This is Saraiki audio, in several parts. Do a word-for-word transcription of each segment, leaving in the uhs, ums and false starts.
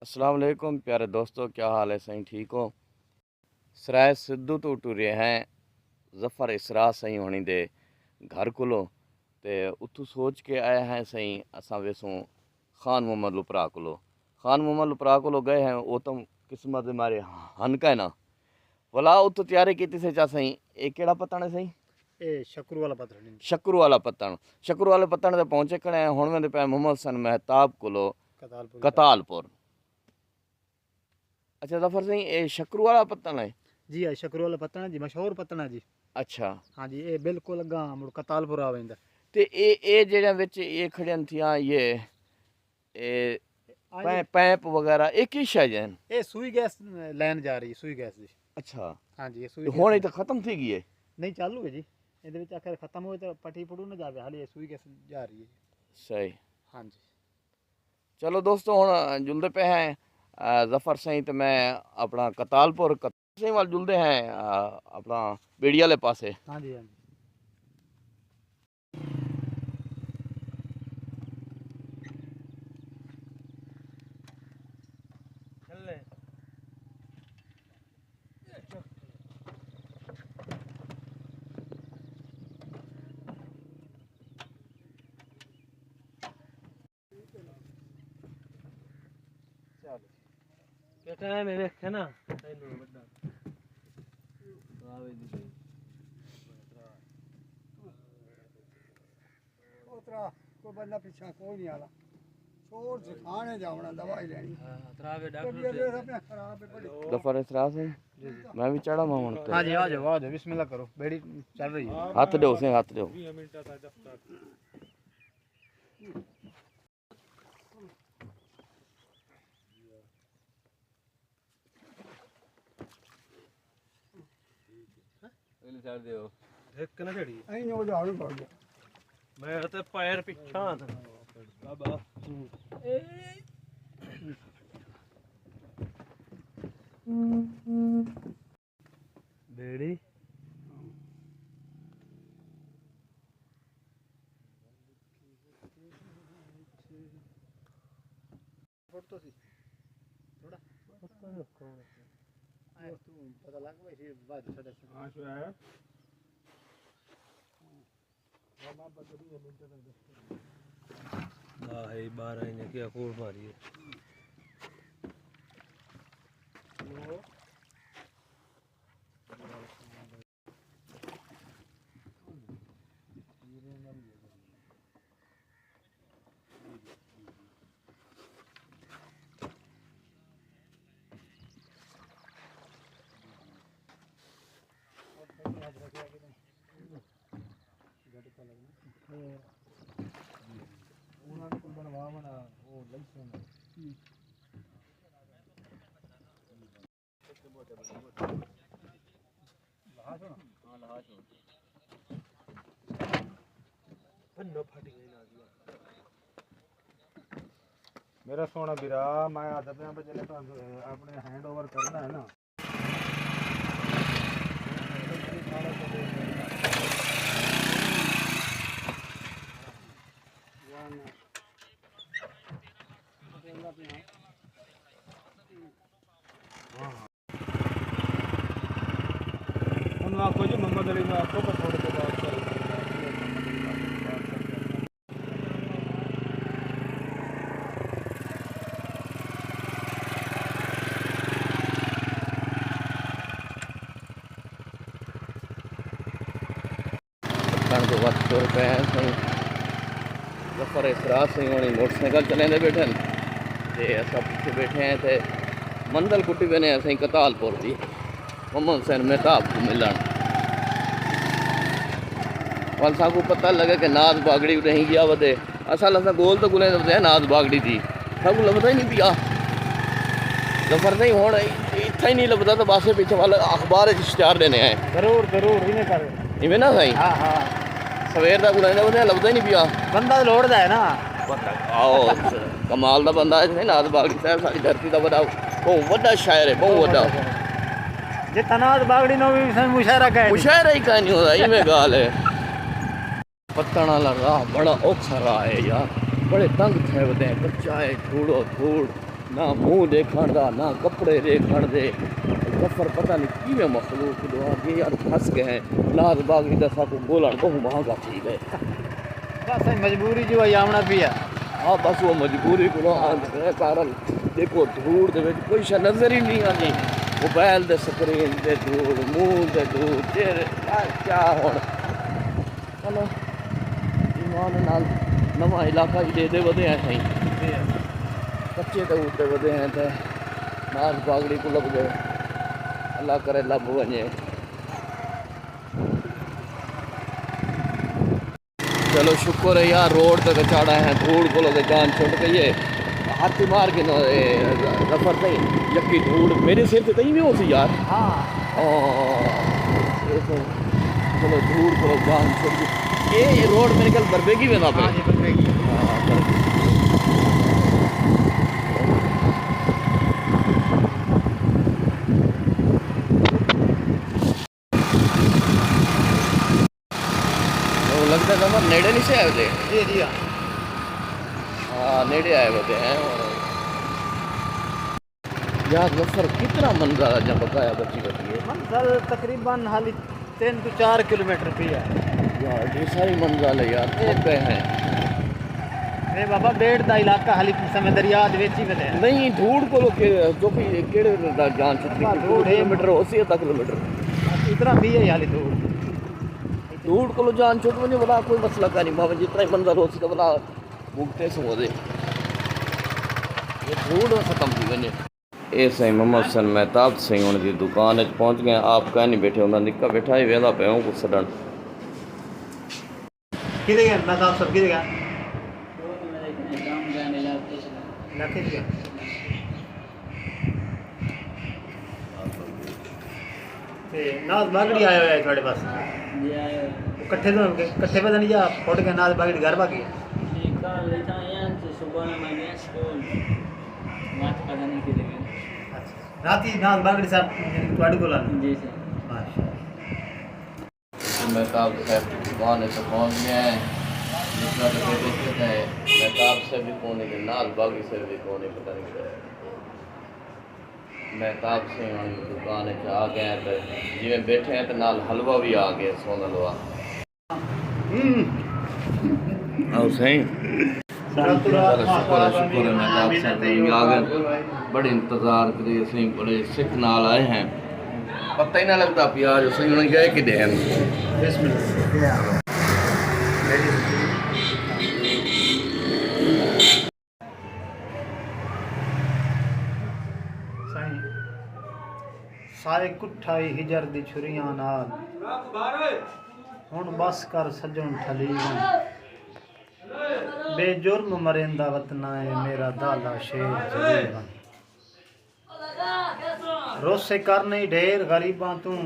السلام علیکم پیارے دوستو، کیا حال ہے سائیں؟ ٹھیک ہو؟ سرائے سدھو توں ٹرے ہیں ظفر اسرا سائیں ہونی دے گھر کولو، تے اتھوں سوچ کے آئے ہیں سائیں اساں ویسوں خان محمد لپرا کولو۔ خان محمد لپرا کولو گئے ہیں، او تاں قسمت دے مارے ہن کائنا۔ ولا اتھوں تیاری کیتی سے چا سائیں، اے کیڑا پتن ہے سائیں؟ اے شکرو والا پتن ہے۔ شکرو والا پتن۔ شکرو والے پتن تے پہنچے کھڑے ہیں، ہن ویندے پئے محمد حسین مہتاب کولو کتال پور۔ کتال پور۔ اچھا ظفر سائیں، اے شکرو والا پتن ہے؟ جی، اے شکرو والا پتن ہے جی، مشہور پتن ہے جی۔ اچھا۔ ہاں جی، اے بالکل اگاں مڑ کتال پور آ ویندا۔ تے اے، اے جڑیاں وچ اے کھڑیاں تھیاں، یہ، اے آ پے-، جی۔ پیپ وغیرہ، اے کی شے جن؟ اے سوئی گیس لائن جا رہی ہے، سوئی گیس دی۔ اچھا۔ ہاں جی، اے سوئی تے گیس ہن دی۔ اے تاں ختم تھی گئی ہے؟ نہیں، چالو ہے جی۔ ایندے وچ آخر ختم ہوئے تے پٹی پٹو نہ جاوے، حالی اے سوئی گیس جا رہی ہے۔ صحیح۔ ہاں جی۔ چلو دوستو، ہن جلدے پئے ہیں، آ، ظفر سائیں تے میں اپنا کتال پور، کتال سائیں وال جلدے ہیں، آ، اپنا بیڑی والے پاسے۔ ہاں جی، ہاں جی۔ چلو۔ کہ ٹائم ہے ویکھے نا، تینوں وڈا۔ آوے دی۔ اترا، کوئی بندہ پیچھا کوئی نہیں آلا۔ چھوڑ سکھانے جاونا، دوائی لینی۔ ہاں، تراوے ڈاکٹر طبیعت دے۔ ویسے اپنے خراب ہے بڑی۔ ظفر اسرا سائیں، جی، جی۔ میں بھی چڑھا ماں ہن تے۔ ہاں جی، آ جاؤ، آ جاؤ، بسم اللہ کرو، بیڑی چل رہی ہے۔ ہتھ ݙیو سائیں، ہتھ ݙیو۔ اگلی سائیڈ دیو۔ ہک نہ جڑی۔ اینی ہو جاؤ، پڑ جاؤ۔ میرے تے پیر پچھاں۔ بابا۔ بیڑی۔ فٹ تو سی۔ تھوڑا۔ آئے تو پتہ لگ ویسی بعد ساڈا سا۔ ہاں، شو ہے۔ آ ہے بارہ نے کیا کوڑ ماری ہے۔ میرا سوہݨا بھرا، میں آہدا پیاں بھئی جیلے تاں اپݨے ہینڈ اوور کرݨا ہے نا۔ انہوں آکھو جی محمد علی نوں آکھو کہ تھوڑے دے بعد چل۔ پتن توں وت ٹر پئے ہیں سائیں۔ ظفر اسرار سائیں ہوݨی موٹر سائیکل چلیندے ٻیٹھن تے اساں پچھے ٻیٹھے ہیں تے منزل کٹی ویندے ہیں سائیں کتال پور دی، محمد حسین مہتاب کوں ملݨ۔ ول ساکوں پتہ لڳا کہ ناز باگڑی اݙاہیں ڳیا ودے۔ اصل اساں ڳول تاں ڳولیندے ودے ہیں ناز باگڑی دی، ساکوں لبھدا ہی نہیں پیا۔ ظفر سائیں ہݨ اتھاں ہی نہیں لبھدا تاں بس پچھے ول اخبار اچ اشتہار ݙیندے ہیں۔ ضرور، ضرور، ایویں کر۔ ایویں نا سائیں؟ ہاں، ہاں۔ سویر دا ڳولیندے ودے ہیں، لبھدا ہی نہیں پیا۔ بندہ تاں لوڑدا ہے نا۔ بندہ، آؤ، کمال دا بندہ ہے سائیں ناز باگڑی صاحب، ساݙی دھرتی دا وݙا، ٻہوں وݙا شاعر ہے، ٻہوں وݙا۔ جتھاں ناز باگڑی نہ ہووی سائیں مشاعرہ کائنی۔ مشاعرہ ہی کائنی ہوندا، ایویں ڳالھ ہے۔ پتݨ والا راہ بڑا اوکھا راہ ہے یار، بڑے تنگ تھئے ودے ہیں، کچا ہے، دھوڑو دھوڑ، نہ منہ ݙیکھݨ دا، نہ کپڑے ݙیکھݨ دے۔ ظفر پتہ نہیں کیویں مخلوق ݙو آ ڳئے یار، پھس ڳئے ہیں۔ ناز باغی دا ساکوں ڳولݨ ٻہوں مہانگا تھی ڳئے۔ بس سائیں، مجبوری جو آئی آوݨا پیا۔ ہاں، بس وہ مجبوری کولوں آندے ہیں، کارن ݙیکھو دھوڑ دے وچ کوئی شے نظر ہی نہیں آندی۔ موبائل دے سکرین تے دھوڑ، منہ تے دھوڑ، چہرے، یار کیا ہݨ۔ چلو، ایمان نال نواں علاقہ ہی ݙیہدے ودے ہیں سائیں۔ کچے تے اتے ودے ہیں تے ناز باغڑی کوں لبھدے۔ اللہ کرے لبھ ونڄے۔ چلو شکر ہے یار، روڈ تے تے چڑھ آئے ہیں، دھوڑ کولوں تے جان چھٹ ڳئی ہے۔ ہتھ مار کے نہ، اے، ظفر سائیں، یکی دھوڑ میݙے سر تے تئیں وی ہوسی یار۔ ہاں۔ او، اے سائیں، چلو دھوڑ کولوں جان چھٹ ڳئی۔ اے، اے روڈ میݙے خیال بربیگی ویندا پئے۔ ہاں جی، بربیگی۔ ہاں، بربیگی۔ او لڳدا ظفر نیڑے نہیں سے آئے ودے۔ جی، جی، ہاں۔ ہاں، نیڑے آئے ودے ہیں۔ یار ظفر، کتنا منزل اڄاں بقایا بچی ودی ہے؟ منزل تقریباً حالی تین توں چار کلومیٹر پئی ہے۔ یار، ݙو ساری منزل ہے یار، تھک ڳئے ہیں۔ اے بابا، بیڑ دا علاقہ حالی سمے دریا دے وچ ہی ودے۔ نہیں، دھوڑ کولوں کہ، جو کہ کیڑے دا جان چھٹی بابا، دھوڑ ہے۔ کلومیٹر ہوسی، ادھا کلومیٹر۔ اتنا بھی ہے حالی دھوڑ۔ دھوڑ کولوں جان چھٹ ونڄے، ولا کوئی مسئلہ کائنی، بھاویں جتنا ہی منزل ہوسی تے ولا بھگتے سوں ودے۔ اے دھوڑ ختم تھی ونڄے۔ اے سائیں محمد حسین مہتاب سائیں ہݨ دی دکان اچ پہنچ ڳئے ہیں۔ آپ کائنی ٻیٹھے، انہاں نکا ٻیٹھا ہئی، ویندا پئے اونکوں سݙݨ۔ کدھر گئے مہتاب صاحب، کدھر گئے؟ علاقے گئے۔ تے ناز باغڑی آیا ہویا ہے تھوڑے پاس؟ جی، آیا ہویا ہے۔ کٹھے تو، کٹھے پتہ نہیں یا پھٹ گئے، ناز باغڑی گھر بھاگ گئے؟ جی، کل اتھاں آیا تے صبح نہ میں گیا سکول۔ مت پتہ نہیں کدھر گئے۔ اچھا۔ راتی ناز باغڑی صاحب یعنی تہاݙے کول آندے؟ جی سر۔ ماشاءاللہ۔ مہتاب صاحب دی دکان اچ پہنچ ڳئے ہیں۔ جس طرح کہ دیکھے تھے، مہتاب صاحب بھی کون ہے، ناز باغڑی صاحب بھی کون ہے، پتہ نہیں کیا ہے۔ مہتاب سئیں ہݨ دکان اچ آ ڳئے ہیں تے جیویں ٻیٹھے ہیں تے نال حلوہ وی آ ڳئے، سوند حلوہ۔ آؤ سئیں۔ چلو شکر ہے، شکر ہے، مہتاب صاحب ہݨ وی آ ڳئے۔ بڑے انتظار کریے سئیں، بڑے سکھ نال آئے ہیں۔ پتہ ہی نہ لڳدا پیا جو سئیں ہݨ ڳئے کݙے ہن۔ بسم اللہ۔ سائیں، سائے کٹھائی ہجر دی چھریاں نال۔ ہݨ بس کر سڄݨ ٹھلی ونڄ۔ بے جرم مریندا وطنا اے، میرا دالا شیر جلی ونڄ۔ روسے کر نئیں ڈھیر غریباں توں،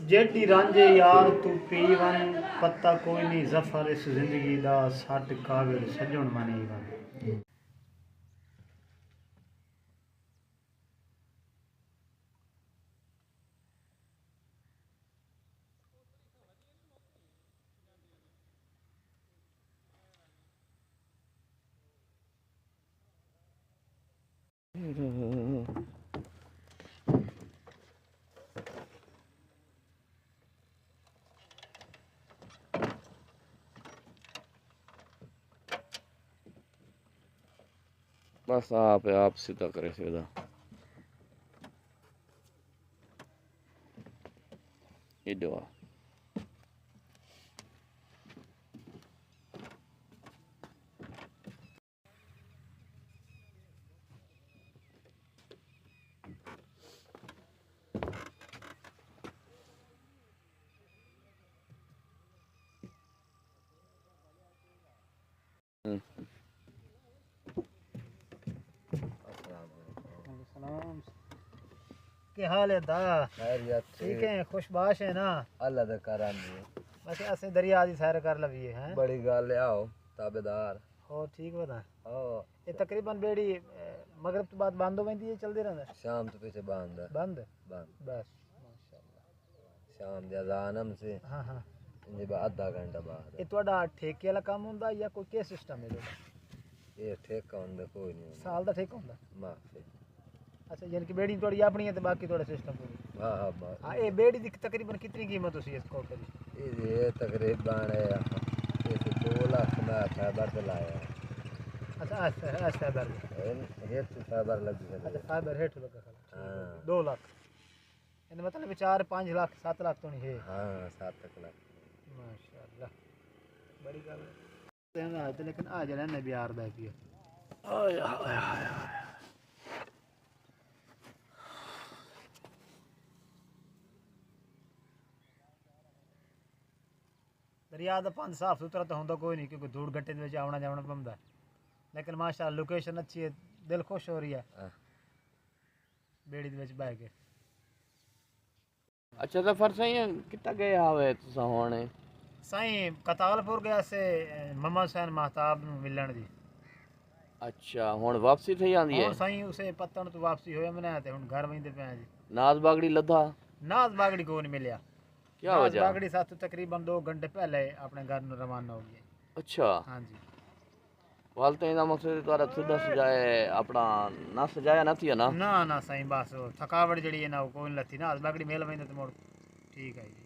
جیڈی رنج اے یار توں پی ونڄ، پتہ کوئی نئیں ظفر اس زندگی دا، سٹ کاوڑ سڄݨ منی ونڄ۔ بس آپ، آپ سیدھا کرے سیدھا۔ ایݙو آ۔ السلام علیکم۔ وعلیکم السلام۔ کیا حال ہے دا؟ خیریت سے۔ ٹھیک ہے، خوش باش ہے نا؟ اللہ دا کرم ہے۔ بس اسیں دریا دی سیر کر لویے ہیں۔ بڑی گل ہے، آؤ تابعدار۔ ہو ٹھیک بتا۔ ہو۔ یہ تقریباً بیڑی، اے، مغرب تو بعد بند ہو ویندی ہے، چلدی رہندا؟ شام تو پیچھے بند ہے۔ بند؟ بند۔ بس، ماشاءاللہ۔ شام دی اذان ہم سے۔ ہاں، ہاں۔ ان دے بعد ادھا گھنٹہ بعد۔ یہ تہاݙا ٹھیکے والا کم ہوندا یا کوئی کیا سسٹم ہے تہاݙا؟ یہ ٹھیکہ ہوندا کوئی نہیں ہوندا۔ سال دا ٹھیکہ ہوندا؟ معاف ہے۔ اچھا، یعنی کہ بیڑی تہاݙی اپݨی ہے تے باقی تہاݙا سسٹم کوئی؟ ہاں ہاں بس۔ ہاں، اے بیڑی دی تقریباً کتنی قیمت ہوسی اس کوٹے دی؟ یہ تقریباً ہے، اس دو لاکھ میں فائبر تے لایا۔ اچھا، اس اس فائبر دی۔ ہیٹ فائبر لگی ہے۔ اچھا، فائبر ہیٹھ لگا کھڑا۔ ہاں۔ دو لاکھ۔ یعنی مطلب چار پنج لاکھ، ست لاکھ تو نہیں ہے۔ ہاں، سات تک لاکھ۔ ماشاءاللہ، بڑی گل ہے۔ لیکن آ جڑا نبی آر بہ پیا۔ دریا دا پانی صاف ستھرا تو ہوندا کوئی نہیں، کیونکہ دھوڑ گھٹے دے وچ آونا جاونا پوندا ہے۔ لیکن ماشاءاللہ لوکیشن اچھی ہے، دل خوش ہو رہی ہے۔ ہاں۔ بیڑی دے وچ بہ کے۔ اچھا ظفر سائیں، کتھاں گئے ہاوے تساں ہن؟ سائیں، کتال پور گیا سے محمد حسین مہتاب نو ملن دی۔ اچھا، ہن واپسی تھئی آندی ہے؟ ہن سائیں، اسے پتن تو واپسی ہویا میں تے ہن گھر ویندے پئے ہیں جی۔ ناز باگڑی لدھا؟ ناز باگڑی کو نہیں ملیا۔ کیا ناز وجہ؟ باگڑی ساتھ تقریباً دو گھنٹے پہلے اپنے گھر نو روانہ ہو گئے۔ اچھا۔ ہاں جی۔ وال تے ایندا مقصد تہاݙا سدھا سجائے اپنا نہ سجایا نہ تھیا نا؟ نہ نہ سائیں، بس وہ تھکاوٹ جڑی ہے نا، وہ کوئی نہیں لتھی۔ ناز باگڑی مل ویندے تے مڑ ٹھیک ہے جی۔